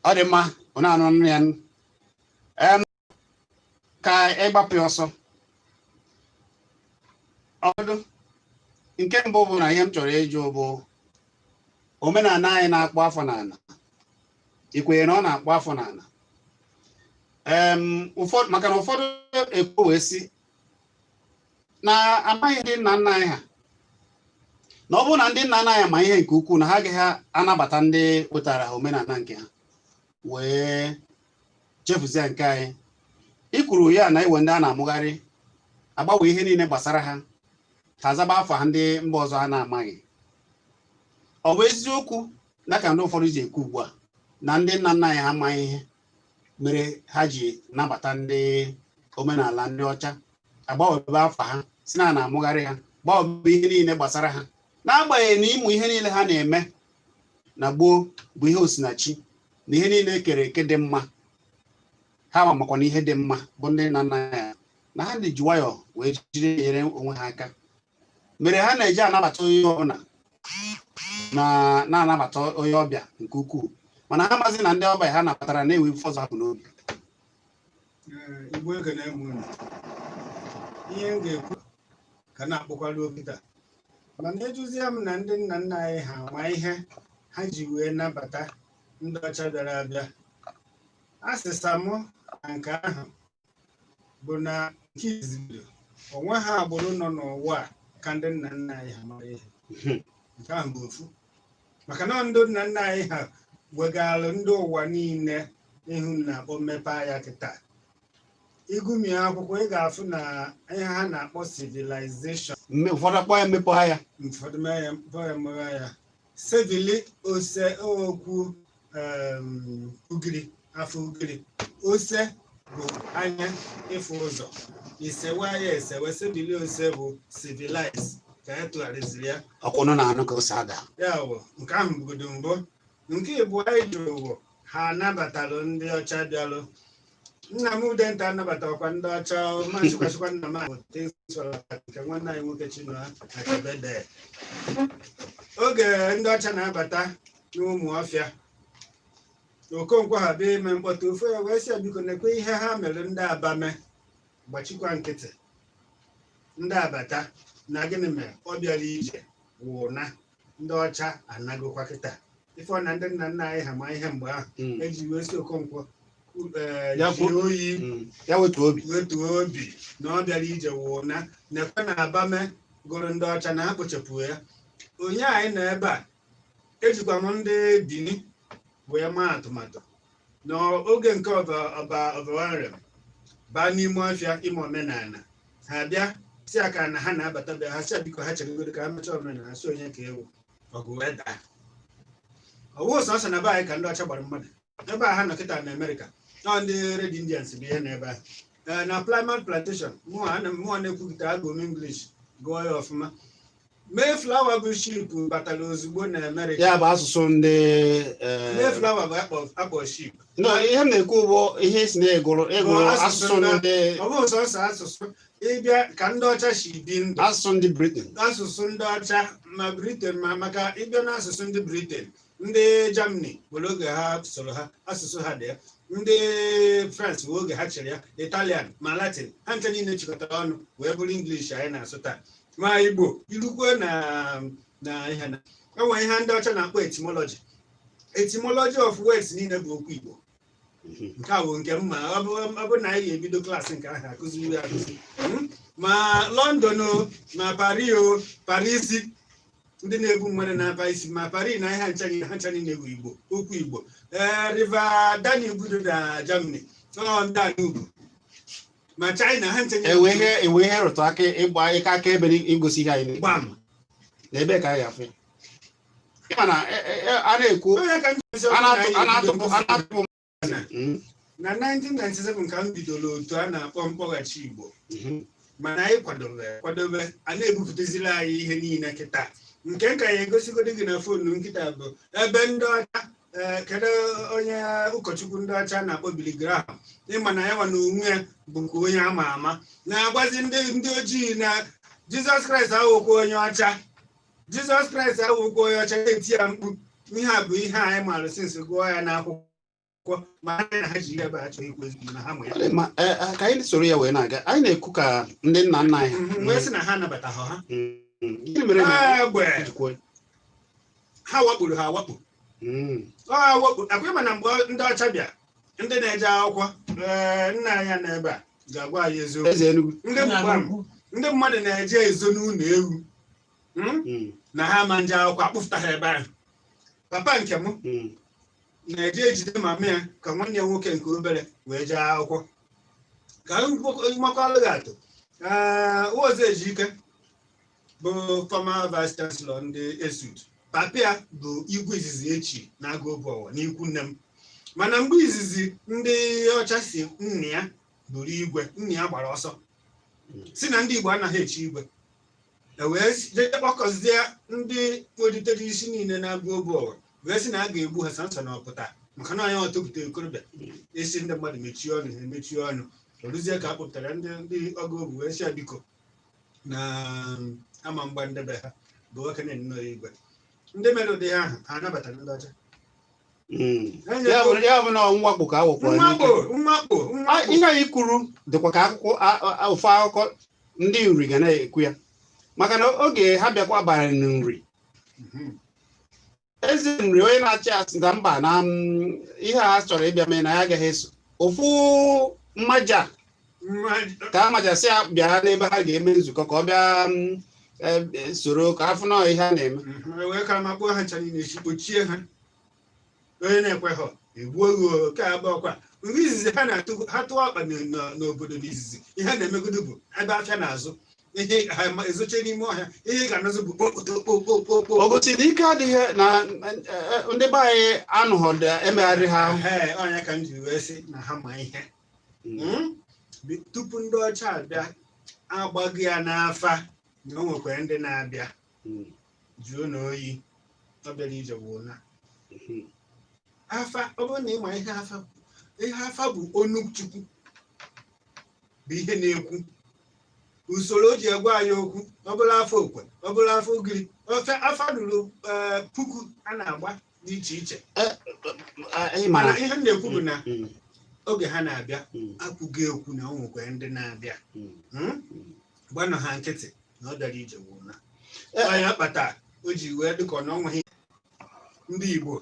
Ọ dị mma, ọ na-anụ ọnụ ya ka ịgbapụ ya ọsọ. Ọdụ nke mbụ bụ na ihe m chọrọ ịjụ bụ omenala anyị na-akpụ afọ n'ala. Ị kwenyere na ọ na-akpụ afọ n'ala? Ụfọdụ, maka na ụfọdụ ekwu wee sị na amaghị ndị nna nna anyị ha, na ọ bụrụ na ndị nna nna anyị ma ihe nke ukwuu, na ha agaghị anabata ndị wetara ha omenala nke ha wee chefuzie nke anyị. I kwuru ya na iwe ndị a na-amụgharị agbanwe ihe niile gbasara ha, ha azaba afa ha ndị mba ọzọ ha na-amaghị. Ọ bụ eziokwu na ka ndị ụfọdụ ji ekwu ugbu a na ndị nna nna anyị ha amaghị ihe mere ha ji nabata ndị omenala ndị ọcha, agbanwebe afa ha, si na a na-amụgharị ha, gbanwebe ihe niile gbasara ha, n'agbanyeghị na ịmụ ihe niile ha na-eme na gboo bụ ihe osinachi na ihe niile ekere eke dị mma, ha makwa na ihe dị mma bụ ndị nna nna ya na ha dị ji nwayọọ wee jiri nyere onwe ha aka mere ha na-eji anabata onye ọbụla na na-anabata onye ọbịa nke ukwuu, mana ha mazi na ndị ọbịa ha nabatara na-enwe ife ọzọ ha bu n'obi. Ee, Igbo, ekene m unu. Ihe m ga-ekwu ka na-akpọkwara kịta, mana ejuzie m na ndị nna nna anyị ha ma ihe ha ji wee nabata ndị ọcha bịara abịa, asịsa mụ na nke ahụ bụ na nke izizi, onwe ha agbụrụ nọ n'ụwa a ka ndị nna nna anyị ha mara ihe. Nke ahụ bụ ofu, maka na ndị nna nna anyị ha wegalụ ndị ụwa niile ihu na-akpọ mmepe anya. Kịta ịgụmie akwụkwọ, ị ga-afụ na ihe ha na-akpọ civilization. Ụfọdụ akpọ ya mmepe anya. Ụfọdụ mee ya, kpọọ ya mmepe anya. Civili ose okwu ugiri, afọ ugiri ose bụ anya ịfụ ụzọ, isewe ya esewe. Civili ose bụ civilize ka ya tụgharịziri ya. Ọkwụnụ na-anụ ka o si ada. Ya bụ nke ahụ bugodo mbụ. Nke ịbụọ anyị jụrụ bụ ha anabatalụ ndị ọcha bịalụ. Nna m Udenta anabatakwa ndị ọcha. Masịkwasịkwa nna m ahụ nke nwanne anyị nwoke Chinua Achebe dee oge ndị ọcha na-abata n'ụmụ ọfịa, Okonkwo ha bịa ime mkpọtụ, ofe ya wee sị ya, biko, nekwe ihe ha mere ndị Abame, gbachikwa nkịtị. Ndị abata na gịnị mere ọ bịara ije wụ na ndị ọcha anagokwa kịta. Ife ọ na ndị nna nna anyị ha ma ihe mgbe ahụ eji wee si Okonkwo Ya jie oyi. Ya wetuo obi. Wetuo obi na ọ bịara ije wụ na nekwe na Abame gụrụ ndị ọcha na ha kpochapụ ya. Onye anyị nọ ebe a, ejikwa m ndị Bini wee maa atụmatụ n'oge nke ọba ọba Ọbawanrem baa n'ime ọfịa ime omenala ha, bịa si aka na ha na-abata, bịa ha si biko, ha cheregodo ka ha mechaa omenala ha, si onye ka ewu ọgụ wee daa. Ọwụ sọsọ na be anyị ka ndị ọcha gbara mmadụ. Ebe a ha nọ kịta na Amerịka nọ, ndị Red Indians bụ ihe n'ebe ahụ. Ee, na Plymouth Plantation, mụọ na-ekwupụta agụ m English gụọ ya ọfụma. Mayflower bụ ship batara ozugbo na Amerịka. Ya bụ asụsụ ndị Mayflower bụ akpọ ship. No, ihe m na-ekwu bụ ihe isi na ịgụrụ asụsụ ndị Ọ bụ sọsọ asụsụ, ịbịa ka ndị ọcha si bi ndụ. Asụsụ ndị Britain. Asụsụ ndị ọcha, ma Britain, ma maka ịbịa n'asụsụ ndị Britain, ndị Germany nwere oge ha soro ha, asụsụ ha dị ya. Ndị France nwere oge ha chịrị ya, Italian ma Latin, ha nche niile chịkọtara ọnụ wee bụrụ English anyị na-asụ taa. Ma Igbo irukwe na ihe na enwere ihe ndị ọcha na-akpọ etymology, etymology of words niile bụ okwu Igbo. Nke a bụ nke m ma ọ bụ na anyị ga-ebido klaasị nke ahụ akụziri ya akụzi. Ma London o, ma Paris o, Paris ndị na-egbu mmadụ na-apa isi, ma Paris na ihe ha ncha niile bụ Igbo, okwu Igbo. Ee, River Danube dị na Germany, ọ ndị Danube, ma China, ha ncha niile. Ewe ihe rụtụ aka ịgba ịka aka ebe igosi ihe anyị na-ekwu. Gbam. Na ebe ka anyị ga-afụ ya. Ịma na a na-ekwu Onye ka m ji sị a na na-atụ anyị a na-atụpụ a ebido na-atụpụ na 1997 ka m bidoro otu a na-akpọ Mkpọghachi Igbo. Mana anyị kwadobe kwadobe, a na-ebupụtaziri anyị ihe niile kịta. Nke nka ya egosigodi gị na phone nkịta bụ ebe ndị ọcha. Ee, kedu onye ụkọchukwu ndị ọcha na-akpọ Billy Graham? Ịma na ya nwa na onwe ya bụ nke onye ama ama na-agwazi ndị ojii na Jizọs Kraịst awụkwa onye ọcha, Jizọs Kraịst awụkwa onye ọcha, na-eti ya mkpu. Ihe a bụ ihe anyị maara since gụọ ya n'akwụkwọ, ma anyị na ha ji ihe ebe a chọrọ ikwu ezigbo na ha ma ya. Ọ dị mma. Ka anyị soro ya wee na-aga, anyị na-ekwu ka ndị nna nna anyị Wee sị na ha anabataghị ha. Gịnị mere na Egbe ejikwa ha wakporo ha awakpo. Ọ awakpo akwa. Ịma na mgbe ndị ọcha bịa, ndị na-eje akwụkwọ, ee, nna anyị na ebe a ga-agwa anyị eziokwu. Eze Enugu. Ndị mgbe ndị mmadụ na-eje ezo n'ụlọ ewu, Na ha ama nje akwụkwọ, akpụfụta ha ebe ahụ. Papa nke m na-eje ejide mama ya ka nwanne ya nwoke nke obere wee jee akwụkwọ. Ka m makwalụ gị atụ, ee, Ụzọ Ejike bụ former vice chancellor ndị ESUT, papa ya bụ igwe izizi echi na-agụ obu ọwa n'ikwu nne m. Mana mgbe izizi ndị ọcha si nna ya bụrụ igwe, nna ya gbara ọsọ si na ndị Igbo anaghị echi igwe. E wee jee kpọkọzie ndị welitere isi niile na-agụ obu ọwa, wee sị na a ga-egbu ha sansa na ọpụta, maka na onye ọtọpụta okorobịa isi ndị mmadụ mechie ọnụ, ha emechie ọnụ. Oruzie ka a kpọpụtara ndị ọgụ obu, wee sị ya biko, na ama mgba ndebe ha bụ okenye nnọọ igwe. Ndị mere ụdị ha ahụ, ha anabatara ndị ọcha. Ya bụ na mwakpo ka a wakporo n'ike. Mwakpo, mwakpo, mwakpo. Ihe anyị kwuru dịkwa ka akụkọ ofu akụkọ ndị Nri ga na-ekwu ya, maka na oge ha bịakwa bara nri, eze Nri onye na-achị asị na mba, na ihe a chọrọ ịbịa mee na ya agaghị eso. Ofu mmaja ka a majasị ya bịa n'ebe ha ga-eme nzukọ, ka ọ bịa soro ka afụ na ihe a na-eme. Wee ka ma kpụọ ha ncha niile isi, kpochie ha. Onye na-ekweghọ, egbuo gị. Oke abụọkwa mgbe izizi ha na-atụ, ha tụọ ọkpa n'obodo n'izizi, ihe a na-emegodo bụ ebe afịa na-azụ ihe, ha ezoche n'ime ọhịa. Ihe ị ga-anụzụ bụ kpokpokpokpokpo. O gosiri ike adịghị na ndị be anyị anụghọ emegharị ha ahụ. Ee, ọnya ka m ji wee sị na ha ma ihe. Tupu ndị ọcha abịa, agbaghị ya n'afa na o nwekwara ndị na-abịa. Jụọ na oyi ọ bịara ije bụ na afa. Ọ bụrụ na ịma ihe afa, ihe afa bụ onu Chukwu, bụ ihe na-ekwu usoro o ji egwa anyị okwu. Ọ bụla afọ okwe, ọ bụla afọ ugiri, ofe afa ruru 1000 a na-agba dị iche iche. Ị mara Mana ihe m na-ekwu bụ na oge ha na-abịa, akwụghị ekwu na o nwekwara ndị na-abịa. Gbanụ ha nkịtị na ọ bịara ije wụ na onye kpata o ji wee dịka ọ na ọnweghị ndị Igbo.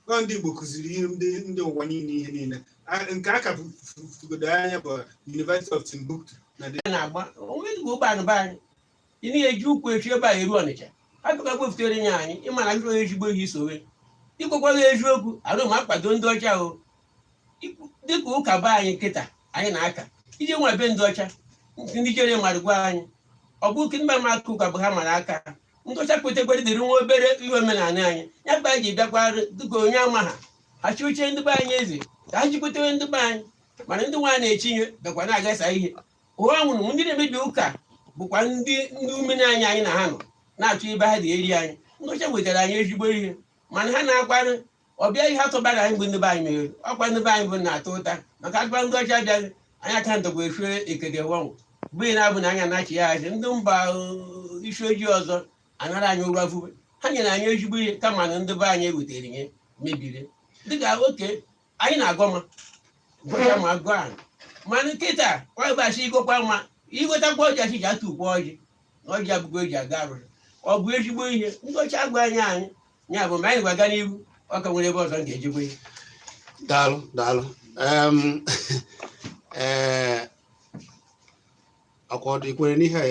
Ọ ndị Igbo kụziri ihe ndị ụwa niile, ihe niile. Nke a ka fugodo anya bụ University of Timbuktu na na-agba onwezigbo ụgbọala be anyị, ị na-eji ụkwụ echi ebe a eru Ọnịcha. Ha bịakwa gwefutere nye anyị. Ịma na ajụrụ onye ezigbo ihe isowe ikwekwaghị eziokwu arụ ma akwado ndị ọcha o. Dịka ụka be anyị kịta anyị na-aka ije nwa be ndị ọcha, ndị jere mmadụ gwa anyị ọ bụ oke mba ma aka ụka bụ ha mara aka. Ndị ọcha kwetekwere dịrị nwa obere ihe omenala anyị ya bụ anyị ji bịakwa dịka onye ama ha ha chi uche ndị be anyị eze ka ha jikwetere ndị be anyị. Mana ndị nwa na-echinye bịakwa na-agasa ihe ụwa nwụrụ. Ndị na-emebi ụka bụkwa ndị umenanya anyị na ha nọ na-achọ ebe ha dị eri anyị. Ndị ọcha wetara anyị ezigbo ihe, mana ha na-akwarụ ọbịa ihe atụbara anyị bụ ndị be anyị mere ọkwa. Ndị be anyị bụ na-ata ụta maka akpa ndị ọcha abịaghị anyị aka ndọgwa efue ekede wọnwụ bụ na-abụ na anya na-achị ya azị. Ndị mba isi ojii ọzọ anara anyị ụra fube. Ha nyere anyị ezigbo ihe, kama na ndị be anyị ewetara ihe mebiri. Dịka oke anyị na-agọ ma gọcha ma gụọ anyị, mana nkịta ọgbachi igokwa ma igotakwa ọjị achị ji atụkwa ọjị na ọjị abụkwa eji aga arụrụ. Ọ bụ ezigbo ihe ndị ọcha agwa anyị anyị ya bụ ma anyị gwaga n'ihu. Ọ ka nwere ebe ọzọ m ga-ejekwe. Daalụ, daalụ. Ee, ọkwa ọ dị kwere n'ihe a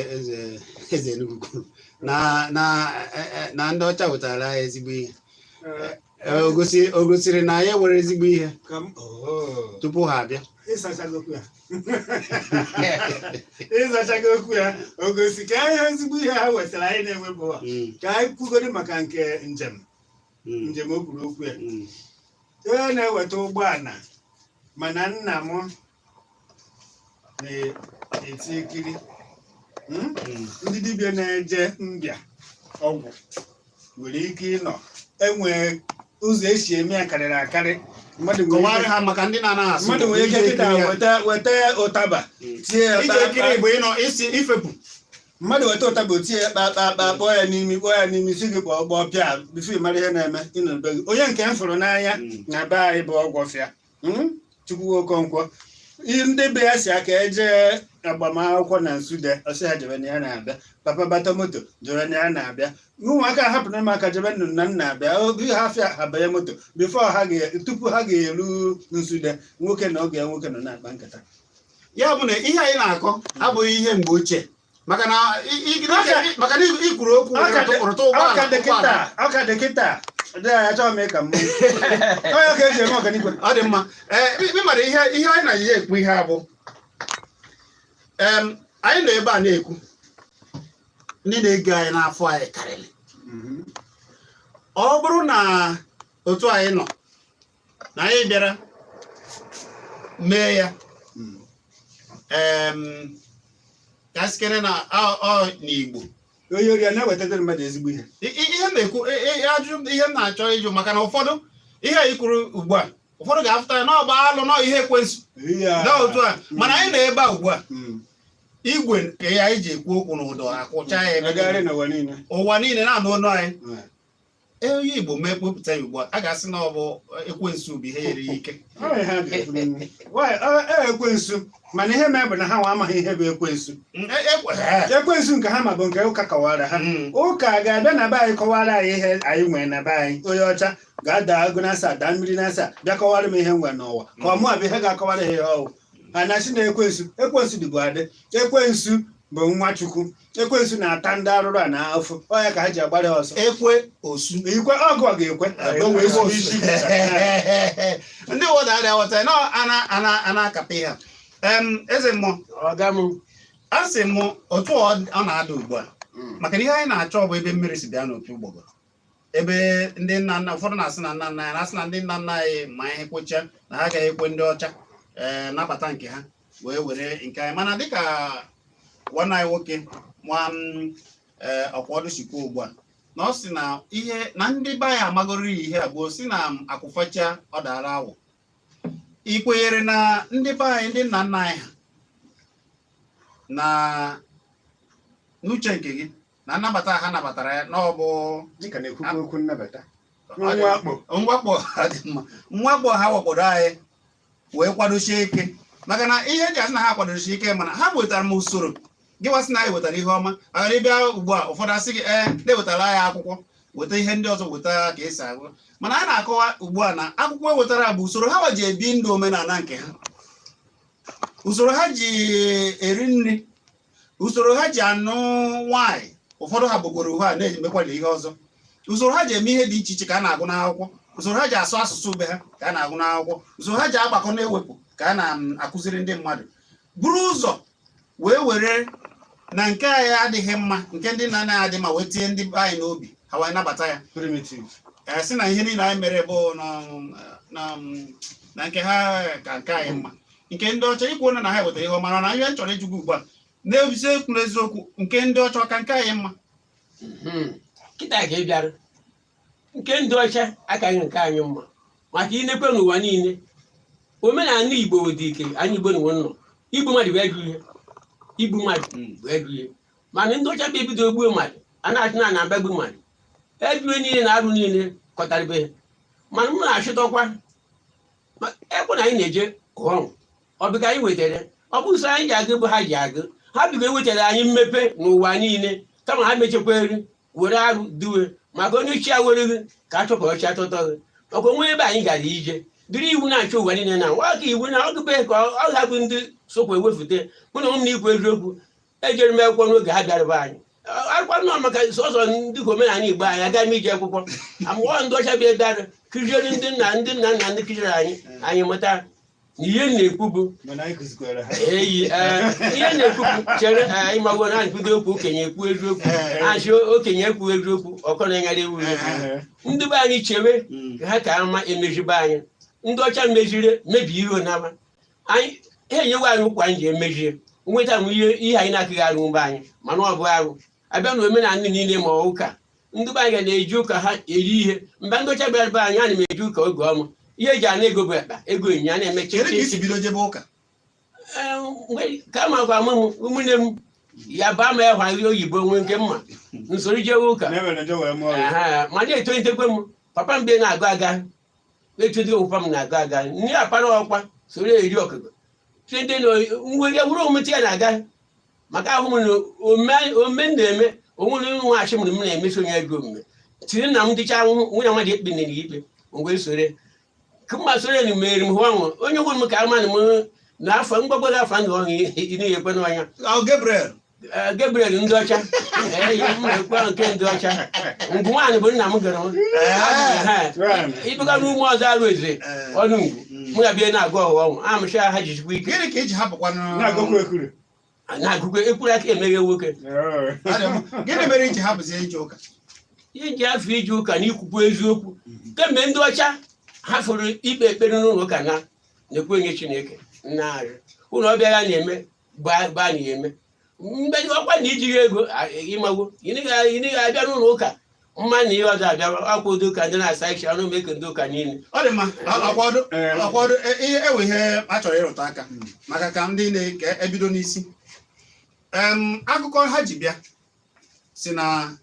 eze Enugu kwuru na ndị ọcha wetara anyị ezigbo ihe. O gosiri na anyị nwere ezigbo ihe Ka m oh. tupu ha abịa. Ịsachago okwu ya, ịzachago okwu ya. O gosi ka ihe ezigbo ihe ha wetara anyị na-enwebụ. Ka anyị kwugoro maka nke njem. Njem o kwuru okwu ya, onye na-eweta ụgbọala, mana nna m na-eti ekiri. Ndị dibịa na-eje mbịa ọgwụ nwere ike ịnọ enwe ụzọ esi eme ya karịrị akarị. Mmadụ nwere Kọwara ike ha maka ndị na-anaghị asụ. Mmadụ nwere ike Ije kịta ekiri ya. weta weta ụtaba tie ya Ije kpa- ekiri bụ ịnọ isi ifepụ. Mmadụ weta ụtaba, o tie ya kpa kpa kpa, kpọọ ya n'imi, kpọọ ya n'imi, si gị kpọọ gbọọ pịa before ị mara ihe na-eme ịnọ be gị. Onye nke m fụrụ n'anya na be anyị bụ ọgwọfịa, Chukwu Okonkwo. Ihe ndị be ya si aka eje agbamakwụkwọ na Nsude, ọsị ha jebe na ya na-abịa. Papa bata moto, jebe na ya na-abịa. Ụmụaka hapụrụ m aka, jebe nnu na nna abịa oge ha afịa ha banye moto before ha ga tupu ha ga-eru Nsude, nwoke na oge ya nwoke nọ na-akpa nkata. Ya bụ na ihe anyị na-akọ abụghị ihe mgbe ochie, maka na maka na i kwuru okwu rụta ụgbọala. Ọka dị kịta, ọka dị kịta dị ya. Achọghị m ịka mmụọ onye ka eji eme ọganigwe. Ọ dị mma. Ee, ị mara ihe anyị na-eji ekwu ihe a bụ anyị nọ ebe a na-ekwu, ndị na-ege anyị n'afọ anyị karịrị. Ọ bụrụ na otu anyị nọ na anyị bịara mee ya, ka a sịkere na ọ n'Igbo. Onye ori a na-ewetara mmadụ ezigbo ihe. Ihe m na-ekwu, ajụjụ, ihe m na-achọ ịjụ, maka na ụfọdụ ihe anyị kwuru ugbu a, ụfọdụ ga-afụta ya na ọ bụ alụ nọ ihe ekwensu na otu a, mana anyị nọ ebe a ugbu a, igwe nke ya anyị ji ekwu okwu n'ụdọ akwụcha ya ebe Agagharị niile. N'ụwa niile. Ụwa niile na-anụ ọnụ anyị. Onye Igbo mee kpopụta ya ugbu a, a ga-asị na ọ bụ ekwensu bụ ihe nyere ya ike. Ọ ihe ha ga-ekwu n'ime. Why? Ekwensu, mana ihe mee bụ na ha nwa amaghị ihe bụ ekwensu. Ekwensu nke ha ma bụ nke ụka kọwara ha. Ụka ga-abịa na be anyị kọwara anyị ihe anyị nwere na be anyị. Onye ọcha ga-ada agụ na asaa, daa mmiri na asaa, bịa kọwara m ihe m nwere n'ụwa, ka ọ mụa bụ ihe ga-akọwara ha ihe ọwụ. A na-asị na ekwensu, ekwensu dịbụ adị. Ekwensu bụ nwa Chukwu. Ekwensu na-ata ndị arụrụ a na afụ ọ ya ka ha ji agbara ya ọsọ. Ekwe osu. Ikwe ọgụ a ga-ekwe o wee zuo isi. Ndị ụwa adịghị aghọta na ana ana ana akapa ihe a. Eze mmụọ. Ọga m. A sị m otu ọ na-ada ugbu a, maka na ihe anyị na-achọ bụ ebe mmiri si bịa n'opi ụgbọgọrọ, ebe ndị nna nna, ụfọdụ na-asị na nna nna anyị na-asị na ndị nna nna anyị ma ihe kwecha na ha agaghị ekwe ndị ọcha ee nabata nke ha wee were nke anyị. Mana dịka nwanne anyị nwoke nwa m ee ọkwọdụ sikwa ugbu a na ọ sị na ihe na ndị be anyị amagoro ihe abụọ si na akwụfacha ọ dara awọ. Ị kwenyere na ndị be anyị, ndị nna nna anyị ha, na n'uche nke gị, na nnabata ha nabatara ya na ọ bụ Dịka na-ekwukwa okwu nnabata, mwakpo. Mwakpo dị mma, mwakpo ha wakporo anyị wee kwadosie ike, maka na ihe eji asị na ha kwadosie ike, mana ha wetara m usoro gị wasị na anyị wetara ihe ọma, maka na ịbịa ugbu a, ụfọdụ asị gị ee na-ewetara anyị akwụkwọ, weta ihe ndị ọzọ, weta ka esi agụ, mana a na-akọwa ugbu a na akwụkwọ ewetara bụ usoro ha ji ebi ndụ omenala nke ha, usoro ha ji eri nri, usoro ha ji anụ nwaanyị, ụfọdụ ha gbogboro uhe a na-eji mekwala ihe ọzọ, usoro ha ji eme ihe dị iche iche ka a na-agụ n'akwụkwọ, usoro ha ji asụ asụsụ be ha ka a na-agụ n'akwụkwọ, usoro ha ji agbakọ na-ewepụ ka a na-akụziri ndị mmadụ, buru ụzọ wee were na nke anyị adịghị mma, nke ndị nna anyị adị mma, wee tinye ndị be anyị n'obi ha wee nabata ya. Primitive. Ee, sị na ihe niile anyị mere bụ na nke ha ka nke anyị mma, nke ndị ọcha. Ikwu na ha wetara ihe ọma, na ihe m chọrọ ịjụ gị ugbu a n'eziokwu n'eziokwu, nke ndị ọcha ọ ka nke anyị mma? Kịta ka ị bịara, nke ndị ọcha akaghị nke anyị mma, maka inekwe n'ụwa niile omenala Igbo dị ike. Anyị Igbo nwe nnọ igbu mmadụ bụ ego ihe, igbu mmadụ bụ ego ihe, mana ndị ọcha bụ ebido gbuo mmadụ, a na-achị na na-aba gbu mmadụ ego niile na arụ niile kọtara be. Mana m na-achịtọkwa ekwe na anyị na-eje kụọ ọ bụ ka anyị wetara, ọ bụ usoro anyị ji agụ bụ ha ji agụ, ha bigo ewetara anyị mmepe n'ụwa niile, kama ha mechekwa eri were arụ duwe maka onye chi were gị ka a chọpụ ọcha tọtọ gị, maka onwe ebe anyị gara ije dịrị iwu na-achọ ụwa niile na nwa ka iwu na ọgụbe ka ọ ga-abụ ndị sokwa ewefute. Mụ na ụmụ na ikwu eziokwu, ejere m akwụkwọ n'oge ha bịara be anyị. Akwụkwọ nọ maka sọsọ ndị ka omenala Igbo anyị agaghị m ije akwụkwọ amụọ. Ndị ọcha bịa bịara kụziere ndị nna nna ndị kụziere anyị, anyị mụta na ihe m na-ekwu bụ Mana anyị kụzikwara ha. Eyi ee, ihe na-ekwu bụ chere ee, ịmago na anyị okwu okenye ekwu eziokwu, achị okenye ekwu eziokwu ọkọ na-enyere ewu. Ndị be anyị chewe ka ha ka ama emezibe anyị. Ndị ọcha meziri mebie ihe onaba anyị, ha enyewe anyị ụkwa anyị ji emejie. Nweta m ihe ihe anyị na-akụghị arụ mgbe anyị, mana ọ bụ arụ. Abịa na omenala niile ma ọ ụka, ndị be anyị ga na-eji ụka ha eri ihe. Mgbe ndị ọcha bịara be anyị, ana m eji ụka oge ọma. Ihe eji ana ego bụ ekpa ego enyi a na-eme. Kedu ka isi bido jebe ụka? Ee, ka ma gwa m ụmụnne m ya baa ma ya hwa oyibo nwee nke mma nsoro jewe ụka. Na-ewere njọ wee mụọ ya. Aha, ma na-etolitekwe m, papa m bịa na-agụ aga, etolitekwe papa m na-agụ aga nne apara ọkwa soro eri ọkụkọ tete na nwere wuru omume ya na-aga, maka ahụ m na omume omume m na-eme onwere nwaghachi m na m na-emeso onye ego omume tinye nna m dịcha ahụhụ nwunye mmadụ ekpe nere ikpe mgbe sore mma sore na mere m hụ ọnwụ onye gwụrụ m ka amanụ m na afọ mgbagwo afọ ndụ ọhụ ị na-ekwe n'ọnya. Ọ Gabriel? Ee, Gabriel ndị ọcha. Ee, m na-ekwe nke ndị ọcha ngwu nwaanyị bụ nna m gụrụ m. Ehe. Ịbụga n'ume ọzọ arụ eze ọnụ ngwu mụ ya bịa na-agụ ọghọ ọnwụ amụcha ha jijikwa ike. Gịnị ka iji hapụkwanụ? Na-agụkwa ekwuru. Na-agụkwa ekwuru aka emeghe nwoke. Gịnị mere iji hapụzie ije ụka? Ihe ji afọ ije ụka na ikwukwu eziokwu, kemgbe ndị ọcha hafụrụ ikpe ekpere n'ụlọ ụka na na-ekwe onye Chineke na-arụ ụlọ ọbịa ya na-eme gbaa gbaa na eme mgbe ọkwa na ijiri ego ịmago ị ga-abịa n'ụlọ ụka mma na ihe ọzọ abịa akwa ụdị ụka ndị na-asa iche ọnụ meke ndị ụka niile. Ọ dị mma, akwado akwado. Ihe ewe ihe a chọrọ ịrụta aka maka ka ndị na-eke ebido n'isi. Akụkọ ha ji bịa si na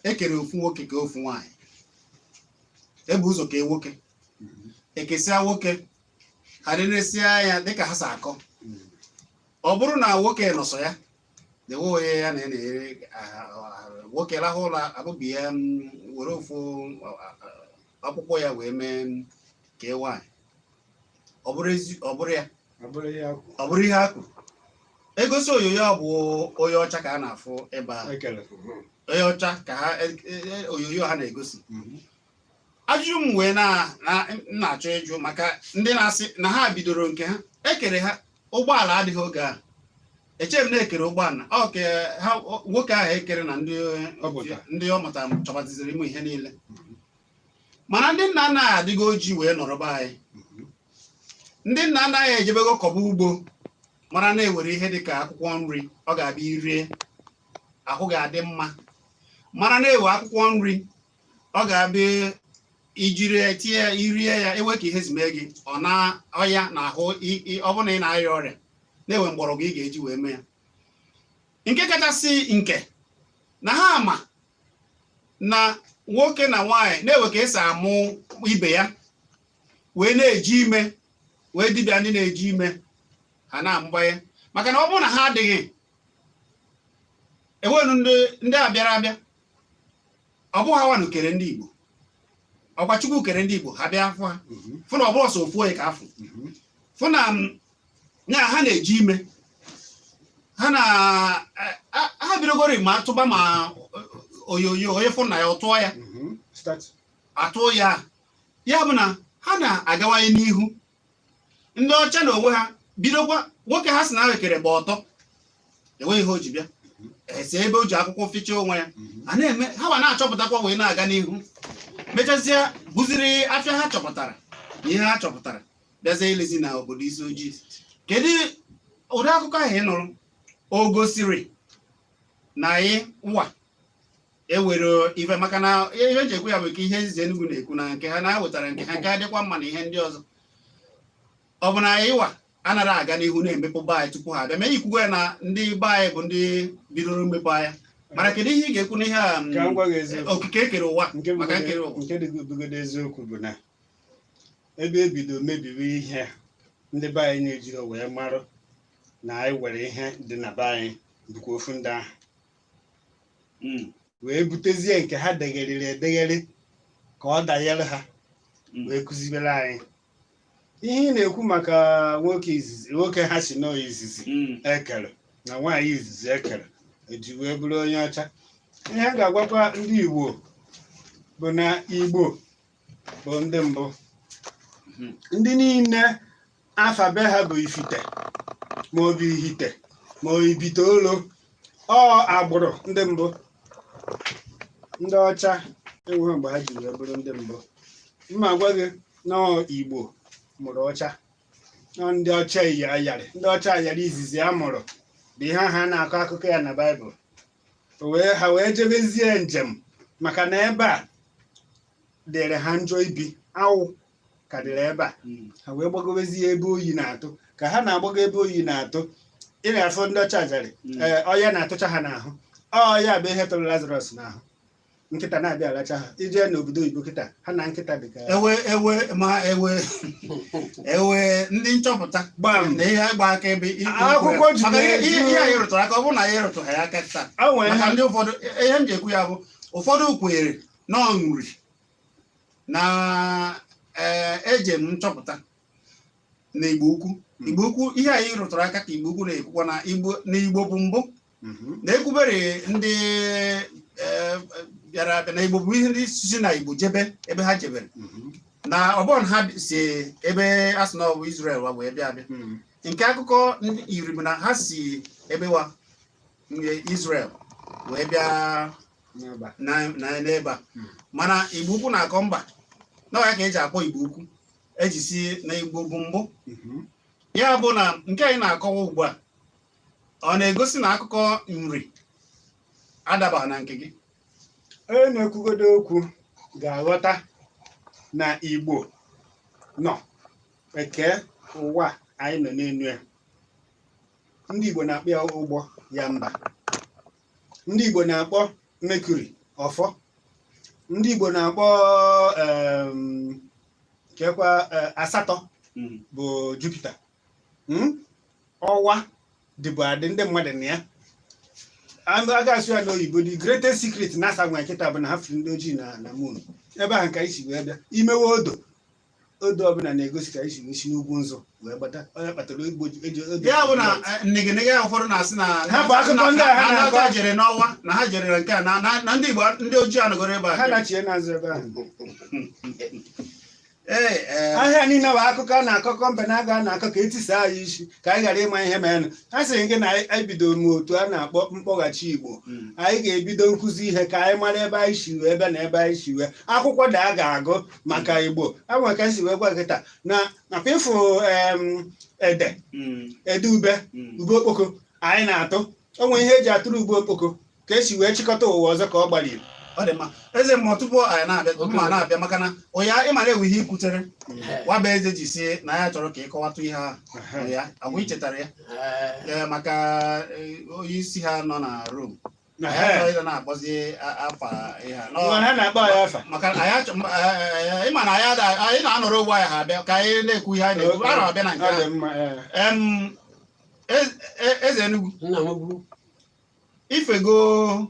ekere ofu nwoke ka ofu nwaanyị, ebu ụzọ kee nwoke, ekesịa nwoke, ha nenesịa ya dịka ha si akọ. Ọ bụrụ na nwoke nọsọ ya dewe onye ya na ya na-ere nwoke rahụ ụra abụbi ya, were ofu akwụkwọ ya wee mee kee nwaanyị. Ọ bụrụ ezi, ọ bụrụ ya. Ọ bụrụ ya. Ọ bụrụ ihe a kwuru egosi onyonyo ọ bụ onye ọcha ka a na-afụ ebe ahụ. Ekele. Onye ọcha ka ha onyonyo ha na-egosi. Ajụjụ m wee na m na-achọ ịjụ maka ndị na-asị na ha bidoro nke ha ekere ha ụgbọala adịghị oge ahụ. Echeghị m na ekere ụgbọala ọ ke ha nwoke ahụ ekere na ndị Ọ pụtara. Ndị ọ mụtara chọbatiziri ịmụ ihe niile, mana ndị nna nna anyị adịgo ojii wee nọrọ be anyị. Ndị nna nna anyị ejebego kọba ugbo, mara na-ewere ihe dịka akwụkwọ nri ọ ga-abịa irie ahụ ga-adị mma, mara na-ewe akwụkwọ nri ọ ga-abịa ijiri ya tinye ya irie ya ewe ka ihe si mee gị ọ na ọya na ahụ ọ bụrụ na ị na-arịa ọrịa na-ewe mgbọrọgwụ ị ga-eji wee mee ya. Nke kachasị nke na ha ma na nwoke na nwaanyị na-ewe ka esi amụ ibe ya wee na-eji ime wee dibịa ndị na-eji ime ha na-amụbanye, maka na ọ bụrụ na ha adịghị enwenu ndị a bịara abịa, ọ bụghị ha nwanụ kere ndị Igbo, ọkwa Chukwu kere ndị Igbo, ha bịa afụ ha fụ na ọ bụrụ sọ ofu onye ka afụ fụ na ya ha na-eji ime ha na ha bidogori ma atụba ma onyonyo onye fụ na ya ọ tụọ ya. Start. Atụọ ya, ya bụ na ha na-agawanye n'ihu. Ndị ọcha na onwe ha bidokwa nwoke ha si na ha kere gba ọtọ, enweghị ihe o ji bịa ese ebe o ji akwụkwọ fichaa onwe ya a na-eme ha ma na-achọpụtakwa wee na-aga n'ihu, mechazie bụziri afịa ha chọpụtara na ihe ha chọpụtara bịazie ilezi na obodo isi ojii. Kedu ụdị akụkọ ahụ ị nụrụ o gosiri na anyị nwa ewere ife? Maka na ihe eji ekwu ya bụ ka ihe eze Enugu na-ekwu na nke ha na-wetara nke ha nke adịkwa mma na ihe ndị ọzọ. Ọ bụ na anyị wa anaghị aga n'ihu na-emepụ be anyị tupu ha abịa mee ikwugo ya na ndị be anyị bụ ndị bidoro mmepe anya, mana kedu ihe ị ga-ekwu n'ihe a? Ka m gwa gị eziokwu. Okike ekere ụwa nke maka nkere ụwa. Nke dịgodo eziokwu bụ na ebe ebido mebiwe ihe ndị be anyị na-ejiri wee marụ na anyị were ihe dị na be anyị bụkwa ofu ndị ahụ wee butezie nke ha degheriri edegheri ka ọ danyere ha wee kụzibere anyị ihe ị na-ekwu maka nwoke izizi, nwoke ha si nọọ izizi ekere na nwaanyị izizi ekere eji wee bụrụ onye ọcha. Ihe m ga-agwakwa ndị Igbo bụ na Igbo bụ ndị mbụ. Ndị niile afa be ha bụ Ifite ma ọ bụ Ihite ma ọ Ibite olo, ọ agbụrụ ndị mbụ. Ndị ọcha enweghị mgbe ha ji wee bụrụ ndị mbụ. Mma gwa gị na ọ Igbo mụrụ ọcha, nọ ndị ọcha yi ayarị, ndị ọcha ayarị izizi a mụrụ Bụ ihe ahụ a na-akọ akụkọ ya na Baịbụl. O wee ha wee jebezie njem maka na ebe a dịrị ha njọ ibi, awụ ka dịrị ebe a. Ha wee gbagobezie ebe oyi na-atụ. Ka ha na-agbago ebe oyi na-atụ, ị na-afụ ndị ọcha jere ee ọya na-atụcha ha n'ahụ. Ọ ya bụ ihe tụrụ Lazarus n'ahụ. Nkịta na-abịa alacha ha. Ije n'obodo oyibo kịta, ha na nkịta dị ka Ewe ewe ma ewe ewe ndị nchọpụta Gbam. na ihe agba aka ebe Akwụkwọ juru maka ihe eju. ihe anyị rụtụrụ aka, ọ bụrụ na anyị rụtụrụ ya aka taa, O nwere maka ihe ndị ụfọdụ, ihe m ji ekwu ya bụ ụfọdụ kwenyere na ọ nri na ee eje m nchọpụta na Igbo Ukwu. Igbo Ukwu, ihe anyị rụtụrụ aka ka Igbo Ukwu na-ekwukwa na Igbo bụ mbụ na ekwubere ndị bịara abịa na Igbo bụ ihe ndị si na Igbo jebe ebe ha jebere, na ọbọn ha si ebe a sị na ọ bụ Israel wa wee bịa abịa. Nke akụkọ ndị iri bụ na ha si ebe wa nke Israel wee bịa N'ebe a. n'ebe a. Mana Igbo Ukwu na-akọ mba na ọ ya ka eji akpọ Igbo Ukwu, eji si na Igbo bụ mbụ. Ya bụ na nke anyị na-akọwa ugbu a, ọ na-egosi na akụkọ nri adabaghị na nke gị. Onye na-ekwugodo okwu ga-aghọta na Igbo nọ eke ụwa anyị nọ n'elu ya. Ndị Igbo na-akpọ ya ụgbọ ya mba. Ndị Igbo na-akpọ Mercury ọfọ. Ndị Igbo na-akpọ kekwa asatọ bụ Jupiter. Ọwa dịbụ adị ndị mmadụ na ya. A ga-asụ ya n'oyibo, the greatest secret NASA nwere kịta bụ na ha furu ndị ojii na moon. Ebe ahụ ka anyị si wee bịa imewe odo. Odo ọbụla na-egosi ka anyị si wee si n'ugwu nzụ wee gbata onye kpatara Igbo eji odo. Ya bụ na nnegene ya ụfọdụ na-asị na Ha bụ akụkọ ndị a ha na ndị na-akọ. ọcha jere n'ọnwa, na ha jere na nke a, na ndị Igbo, ndị ojii anọgoro ebe a. Ha nachie n'azụ ebe ahụ. Ee ee. Ahịa niile bụ akụkọ a na-akọ, company aga a na-akọ ka etisa anyị isi ka anyị ghara ịma ihe mere. A sịrị gị na anyị bidoro m otu a na-akpọ mkpọghachi Igbo. Anyị ga-ebido nkụzi ihe ka anyị mara ebe anyị si wee bịa na ebe anyị si wee akwụkwọ da a ga-agụ maka Igbo enwere ka anyị si wee gwa gị taa na nakwa ịfụ ede ede ube ube okpoko anyị na-atụ. O nwere ihe eji atụrụ ube okpoko ka esi wee chịkọta ụwa ọzọ ka ọ gbaliri. Ọ dị mma, eze mmụọ. Tupu anyị na-abịa, mma na-abịa, maka na ụya ịmara ewu ihe ikwutere nwaba eze ji si na ya chọrọ ka ịkọwatụ ihe ahụ ya agwa ichetara ya. Ee, maka onye isi ha nọ na Rome, anyị achọghị ịdị na-akpọzi afa ihe a. Mana ha na-akpọ ya afa. Maka anyị achọ ịma na anyị na-anọrọ ogbe anyị, ha abịa ka anyị na-ekwu ihe anyị na-ekwu, a na-abịa na nke Ọ dị ahụ. mma, ee. Eze Enugu, Nna m ukwu. Ifego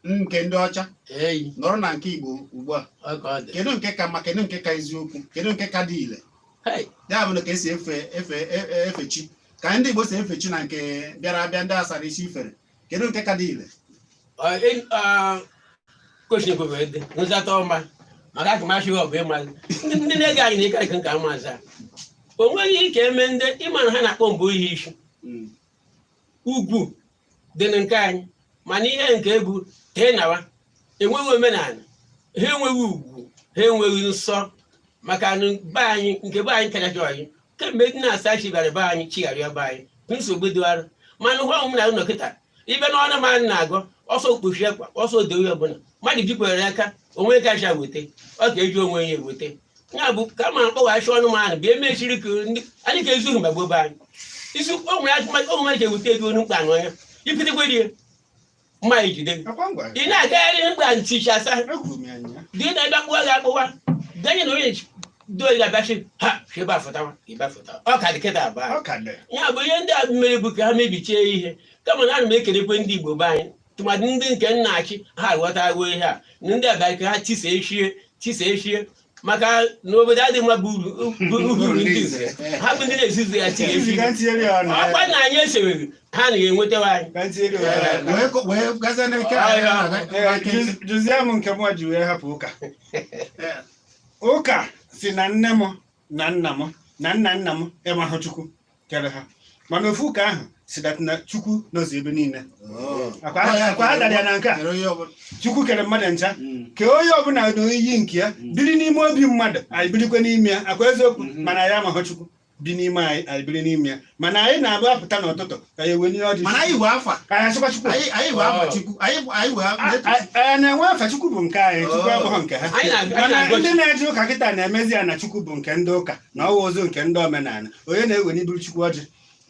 nke ndị ọcha Eyi. nọrọ na nke Igbo ugbu a. Ọ ka ọ dị. Kedu nke ka mma? Kedu nke ka eziokwu? Kedu nke ka dị ile? Hei. Ya bụ na ka esi efe chi, ka ndị Igbo si efe chi na nke bịara abịa, ndị asara isi ifere, kedu nke ka dị ile? Kwesịrị kwebe dị nzata ọma maka akụmasị ọ bụ ịma ndị na-ege anyị na ịkarị nke ama aza. O nweghị ike eme ndị ịma na ha na-akpọ mbụ ihe isi ugwu dị na nke anyị, mana ihe nke egwu tee nawa enweghị omenala ha, enweghị ugwu ha, enweghị nsọ, maka na be anyị, nke be anyị kachacha anyị kemgbe ndị na-asa chigharị be anyị, chigharịa be anyị, nsogbu dịwara. Mana hụ ọmụ na ụlọ kịta ibe na ọnụ mmadụ na-agọ ọsọ kpuchie akwa ọsọ odowe ọbụla mmadụ jikwere aka onwe kacha weta ọ ka eji onwe ya eweta. Ya bụ kama mkpọghachi ọnụ mmadụ bụ emechiri ka ndị anyị ka ezughị mgbe gboo be anyị isi o nwere atụmatụ o nwere ka eweta ego onu mkpa n'ọnya ipitekwe ya mma ejide gị. Akwa ngwa. Ị na-agagharị mkpa ntichasa. Ekwuru m ya nya. Dị na-ebe akpụwa gị akpụwa ganye na onye doi ga-abịachi ha ebe afụtawa ebe afụtawa ọ ka dị kịta abụọ. Ọ ka dị. Ya bụ ihe ndị a mere bụ ka ha mebichie ihe, kama na ana m ekelekwe ndị Igbo be anyị, tụmadị ndị nke nna achị ha aghọtago ihe a na ndị abịa ka ha tisa echie tisa echie, maka na obodo adịghị mma bụ uru bụ uru ndị nze ha bụ ndị na-ezuzu ya tie Izi echi. ka ntinyere ya ọnụ. Ọkwa na anyị eseweghị ha na-enwetawa anyị. Ka ntinyere ya ọnụ. Wee gazie n'eke. Ee, jụzie m nke mụ ji wee hapụ ụka. Ụka si na nne m na nna m na nna nna m ịmahụ Chukwu kere ha, mana ofu ụka ahụ si that na Chukwu nọzi ebe niile. Akwa ha dara ya na nke a. Chukwu kere mmadụ ncha, kee onye ọbụla na oyiyi nke ya, biri n'ime obi mmadụ, anyị birikwe n'ime ya. Akwa eziokwu? Mhm. Mana ya amahụ Chukwu. Bi n'ime anyị, anyị biri n'ime ya, mana anyị na-abụ apụta n'ụtụtụ ka ya ewenye ọjị. Mana anyị wee afa. Ka anyị asịkwa Chukwu. Anyị wee afa Chukwu, anyị wee Anyị na-enwe afa Chukwu bụ nke anyị, Chukwu abụghị nke ha. Anyị na-agụ Mana anyị ndị na-agụ na-eje ụka kịta na-emezi ya na Chukwu bụ nke ndị ụka na ọwa ozu nke ndị omenala, onye na-ewe n'iburu Chukwu ọjị.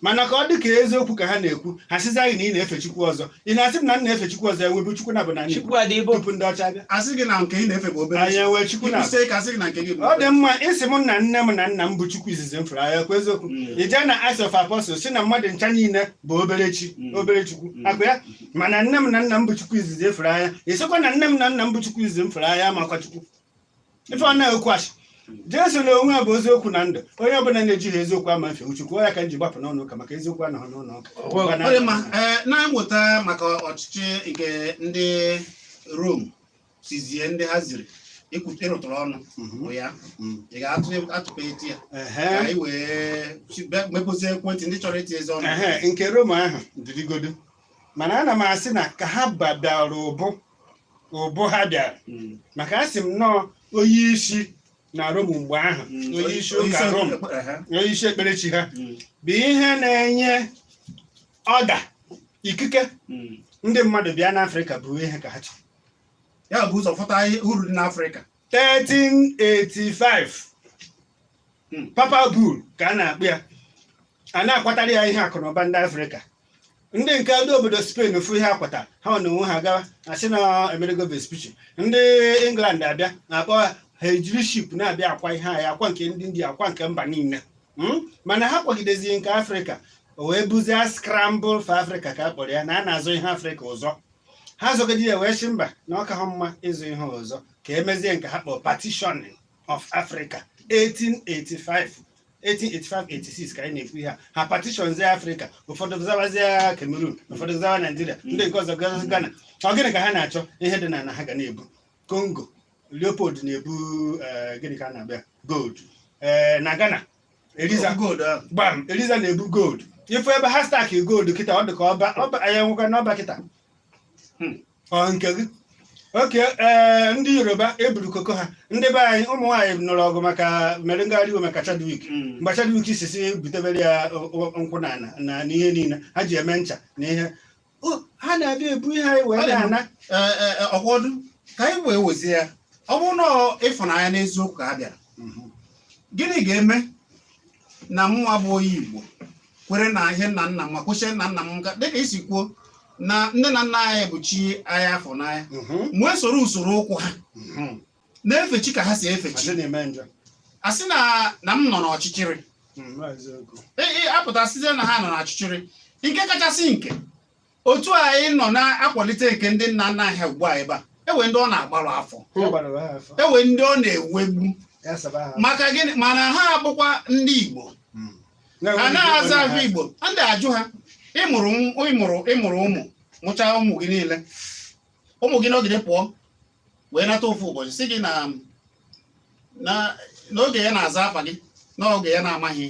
Mana ka ọ dị ka eziokwu ka ha na-ekwu, ha sịzi anyị na ị na-efe Chukwu ọzọ. Ị na-asị m na m na-efe Chukwu ọzọ? Ewebu Chukwu na bụ na Chukwu adị ibo. Tupu ndị ọcha bịa, Asị gị na nke ị na-efe bụ obere. Anyị enwee Chukwu na Ikwusie ka asị gị na nke gị bụ Ọ dị mma, isi m na nne m na nna m bụ Chukwu izizi m fụrụ anya, kwa eziokwu. Ị jee na Acts of Apostles, si na mmadụ ncha niile bụ obere chi, obere Chukwu akụ ya. Mana nne m na nna m bụ Chukwu izizi efere anya. Ị sịkwa na nne m na nna m bụ Chukwu izizi m fụrụ anya, makwa Chukwu ife ọ na-ekwu asị. Jesu na onwe ya bụ eziokwu na ndụ. Onye ọbụla na-ejighị eziokwu ama mfe Chukwu. Ya ka m ji gbapụ n'ụlọ ụka, maka eziokwu anọghị n'ụlọ ụka. Ọ dị mma. Ee, na mmụta maka ọchịchị nke ndị Rom sizie ndị ha ziri ịrụtụrụ ọnụ bụ ya. Ị ga-atụ atụpụ eti ya ka anyị wee mepezie ekwentị ndị chọrọ iti ezi ọnụ. Ehe, nke Roma ahụ dịrịgodo, mana ana m asị na ka ha bịara ụbụ ụbụ ha bịara, maka asị m nnọọ onye isi na Rom mgbe ahụ, onye isi ụka Rom, onye isi ekperechi ha, bụ ihe na-enye ọda ikike ndị mmadụ bịa n'Afrịka bụ ihe ka ha chọrọ. Ya bụ ụzọ fụta ihe uru dị n'Afrịka. 1385, Papal Bull ka a na-akpụ ya. A na-akwatara ya ihe akụ na ụba ndị Afrịka. Ndị nke ndị obodo Spain fụ ihe akwata ha na onwe ha gawa, asị na Amerigo Vespucci. Ndị England abịa na-akpọ ha, ha ejiri ship na-abịa akwa ihe anyị, akwa nke ndị India, akwa nke mba niile. Mana ha kwagidezie nke Afrịka, o wee buzie scramble for Africa ka a kpọrọ ya, na a na-azụ ihe Afrịka ụzọ. Ha zọgide ya wee sị mba, na ọ ka ha mma ịzụ ihe ọzọ, ka emezie nke ha kpọrọ partitioning of Africa 1885, 1885 86 ka anyị na-ekwu ihe a. Ha partitionzie Africa, ụfọdụ zawazie Cameroon, ụfọdụ zawa Nigeria, ndị nke ọzọ gazi Ghana. Ọ gịnị ka ha na-achọ? Ihe dị na ha ga na-ebu Congo, Leopold na-ebu gịnị ka a na-abịa, gold. Na Ghana, Eliza Gold ahụ. Gbam, Eliza na-ebu gold. Ifu ebe ha stack gold kịta, ọ dị ka ọba ọba anyị enwekwa n'ọba kịta. Ọ nke gị oke. Ee, ndị Yoruba eburu koko ha. Ndị be anyị, ụmụ nwaanyị nụrụ ọgụ maka mere ngagharị iwe maka Chadwick. Mgbe Chadwick si butebere ya nkwụ na ana na n'ihe niile ha ji eme ncha na ihe. O, ha na-abịa ebu ihe anyị wee Ọ dị mma. na-ana. Ee, ọkwọdụ ka anyị wee wezie ya, ọ bụrụ na ọ ịfụnanya n'eziokwu ka ha bịara, gịnị ga-eme na mụnwa bụ onye Igbo kwere na ihe nna nna m ma kwụsị nna nna m nka, dịka isi kwuo na nne na nna anyị bụ chi anyị afọ n'anya, wee soro usoro ụkwụ ha na-efe chi ka ha si efe chi? Adị na-eme njọ. A sị na m nọ n'ọchịchịrị. Eziokwu. Apụta site na ha nọ n'ọchịchịrị nke kachasị nke otu a anyị nọ na-akwalite nke ndị nna nna anyị ha ugbu a. Ebe a ewe ndị ọ na-agbarụ afọ, Ya gbara ha afọ. ewe ndị ọ na-ewegbu. Ya saba ha. Maka gịnị? Mana ha abụkwa ndị Igbo. Ha na-aza afọ Igbo, a ndị ajụ ha, ịmụrụ ụmụ, mụchaa ụmụ gị niile, ụmụ gị n'ogide pụọ wee nata ofu ụbọchị, sị gị na n'oge ya na-aza afa gị, n'oge ya na-amaghị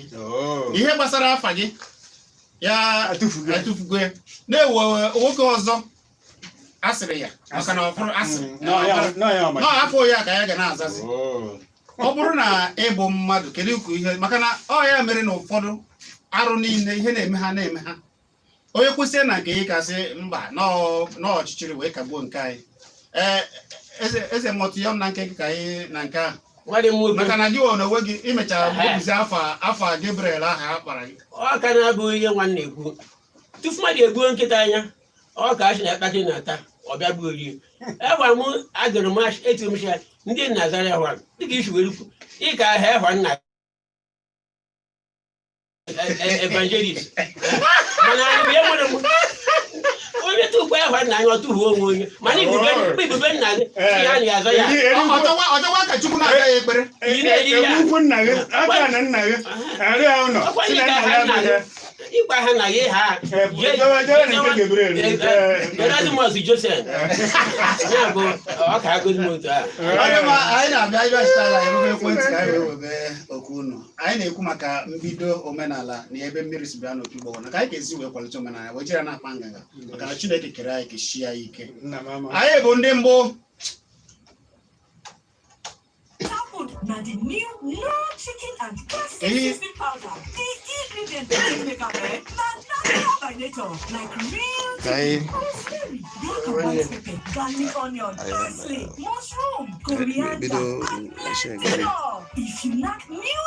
ihe gbasara afa gị, ya Atụfugo. Atụfugo ya, na-ewe nwoke ọzọ asịrị ya, maka na ọ fụrụ asịrị nọ afọ ya ka ya ga na-azazi. Ọ bụrụ na ịbụ mmadụ, kedu ka ihe? Maka na ọ ya mere na ụfọdụ arụ niile ihe na-eme ha na-eme ha, onye kwụsị na nke ị kasị mba n'ọchịchịrị wee kagbuo nke anyị. Ee, eze mmụta ya na nke gị ka anyị na nke ahụ. Nwanne m nwoke. Maka na gị nwe onwe gị imechara gbubizi afa Gabriel ahụ a kpara gị. Ọ ka na-abụghị ihe nwanne ekwu tupu mmadụ egbuo nkịta anya, ọ ka achị na akpakị na-ata ọ bịa gbuo rie. Egwara m agụrụ m etu m ya ndị nna zara ehwa dịka isi were kwu ịka ahịa ehwa nna evangelist, mana ihe nwere m onye tukwa ehwa nna anya, ọ tụhuo onwe onye, mana ibube nna gị si ya na ya azọ ya. Ọchọwa ka Chukwu na-aga ya ekpere. Ị na-eri ya. Ewu ukwu nna gị aka na nna gị arịa ya ụlọ Ọkwa si na ịka nna ha ya nna abụghị gị ya. ịgwa ha na gị ha. Jewe na nke Gabriel. Erasmus Joseph ya bụ ọ ka agụzi m otu ahụ. Onye ma anyị na-abịa ịbịachitala erube ekwentị ka anyị wee webe okwu unu. Anyị na-ekwu maka mbido omenala na ebe mmiri si bịa n'opi ụgbọgụrụ, na ka anyị ga-esi wee kwalite omenala wee jiri ya na-akpa nganga, maka na Chineke kere anyị kechie anyị ike. Nna m ama. Anyị bụ ndị mbụ. Na the new Knorr Chicken and Classic Seasoning Powder. The ingredient wey take make am na natural by nature, like real Ka anyị chicken, rosemary, black and white pepper, garlic, onion, parsley, mushroom, coriander, bido and isi plenty gari. more. If you knack new